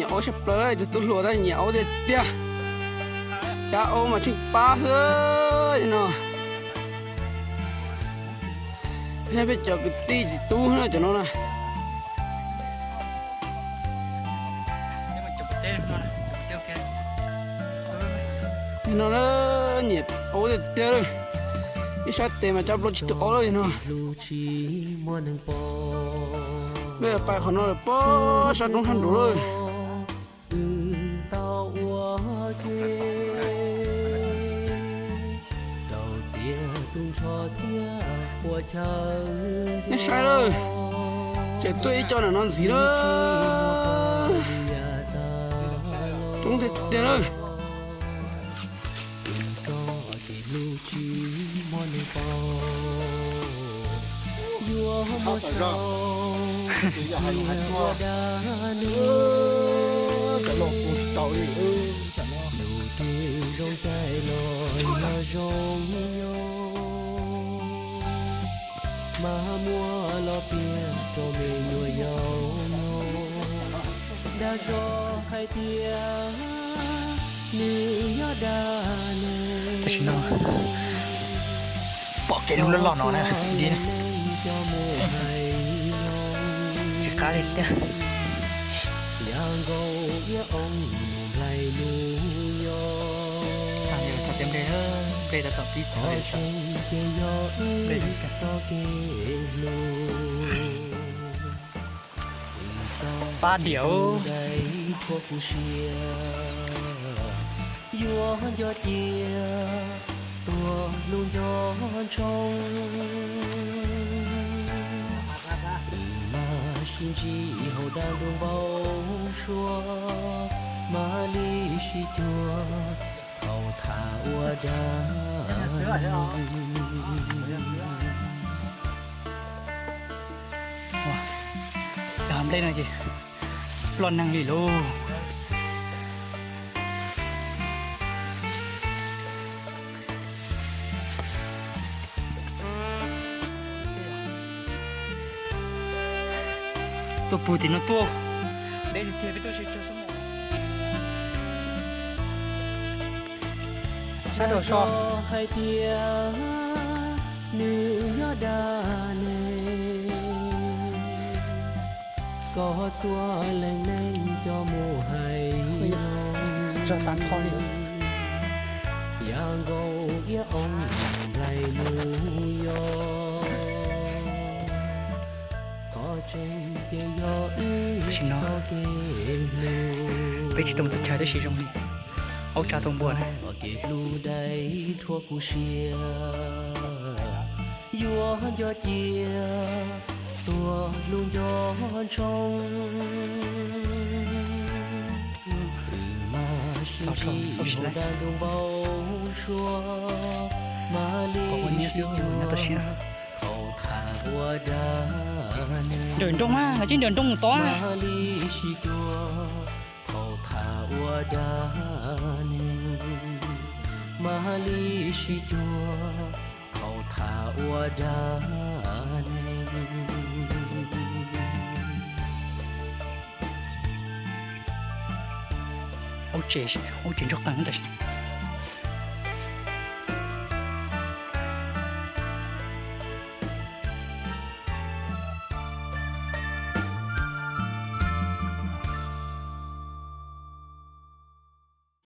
Aub tshaj plaws, tus tub hluas tab nyiam aub tiag tiag. Cov aub mas tsheej pab xwb no. Yog peb cov kwv tij txiv tub na cov no na. Nim no na, nyiam aub tiag tiag lawm. Ib sab tes mas cov plaub tsib tug aub lawm no. Peb pais qhov no lawm pob sab roob sab nraud lawm. Nej saib lawm, tseem tuaj ib co ntawm no ntxiv lawm. Coob tiag tiag lawm. Mas muab los piav rau me nyuam yaus mloog, dag zog hais tias nws yog dab neeg. Tam sim no pom kev lub loj loj no na, tsis qab li tiag. Yam nkaus iab oo nplai nus nyo, tag nrho tau tej nplej, nplej rau tom pib txhawv li tseem yog wb txoj kev hlub. Pab diam. Yuav nco cia tuag lub nco ntshoo, mas sib ntsib hauv dab ntub npau suav, mam li sib cuag thaum tham ua dab. Cov hav nplej no ces loj neeg li lauj. Tuaj puag tim no tuaj. Sab rau so hais tias nws yog dab neeg, kom txhua leej neeg coj mus hais. Zog tag nrho li. Yam nkaus iab oo nplai nus nyo, qhov tseeb ces yog wb txoj kev hlub. Peb tsis tau mus txog chaw tab sis zoo li aub tsa tau npua na. Kev hlub dai rhuav kuv siab, yuav nco cia tuag lub nco ntshoo. Wb mas sib ntsib hauv dab ntub npau suav, mam li sib cuag thaum tham ua dab neeg. Nrawm nrooj na, los tsis nrawm nrooj mus tod. Mam li sib cuag thaum tham ua dab neeg, mam li sib cuag thaum tham ua dab neeg. Ub tsev, ub tsev ntsuag qees tab sis.